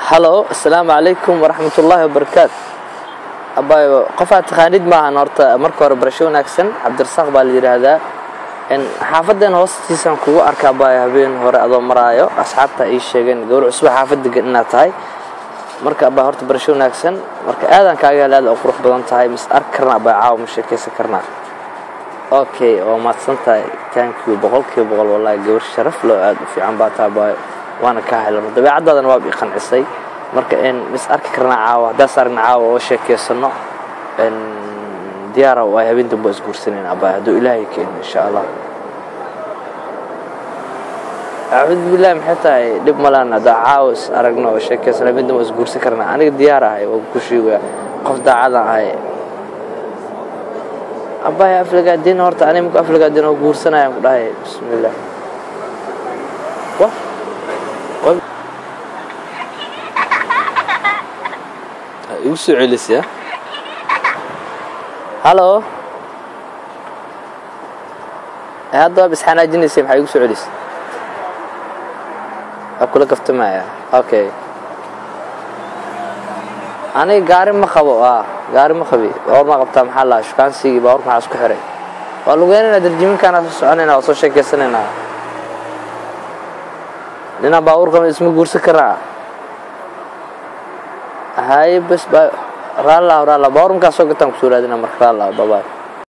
Halo, assalaamu calaykum waraxmatullaahi wabarakaatu. Abayo, qof aad taqaanid maahan. Horta marka hore barasho wanaagsan. Cabdirasaaq baa la yidhaahdaa. Xaafadeen hoostiisaan kugu arkaa abayo habeen hore adoo maraayo. Asxaabta ii sheegeen gabar cusub xaafad degan inaad tahay. Marka abaa, horta barasho wanaagsan. Marka aadaan kaaga hel, aad u qurux badan tahay. Mis arki karnaa abaa? Caawa ma sheekaysan karnaa? Okay, waa mahadsan tahay, thank you, 100%. Wallahi gabar sharaf loo aad u fiican baa tahay abaayo, waana kaa helano, dabeecaddaadana waaba i qancisay. Marka mis arki karnaa caawa? Haddaas aragna caawa oo sheekeysano, diyaara waay. Habeen dambe waa isguursanayna abaayo, hadduu Ilaahay keeno, insha Allah. Acuudu billahi, maxay tahay? Dhib malaan haddaa caawa is aragno oo sheekeysano, habeen dambe waa isguursan karnaa. Aniga diyaar ahay, waa ku sheegaya, qof daacadaan ahay abaayo. Aflagaadin horta aniga marku aflagaadin oo guursanayaan ku dhahay. Bismillah, wa igu soo celisya. Halo, hadda waab isxanaajinaysay, maxaa igu soo celisay? Waa kula kaftamaya. Okay, aniga gaari ma qabo, gaari ma qabi. Baawar ma qabtaa? Maxaa lahaa shukaansigii baawarka maxaa isku xiray? Waa lugeynayna, darjiminkaana soo soconayna, waa soo sheekeysanaynaa. Ninaan baabuur qaba isma guursan karaa? Haye, bes ba, raallah, raallah. Baabuur markaa soo gataan kusoo raadina. Marka raallah, babaay.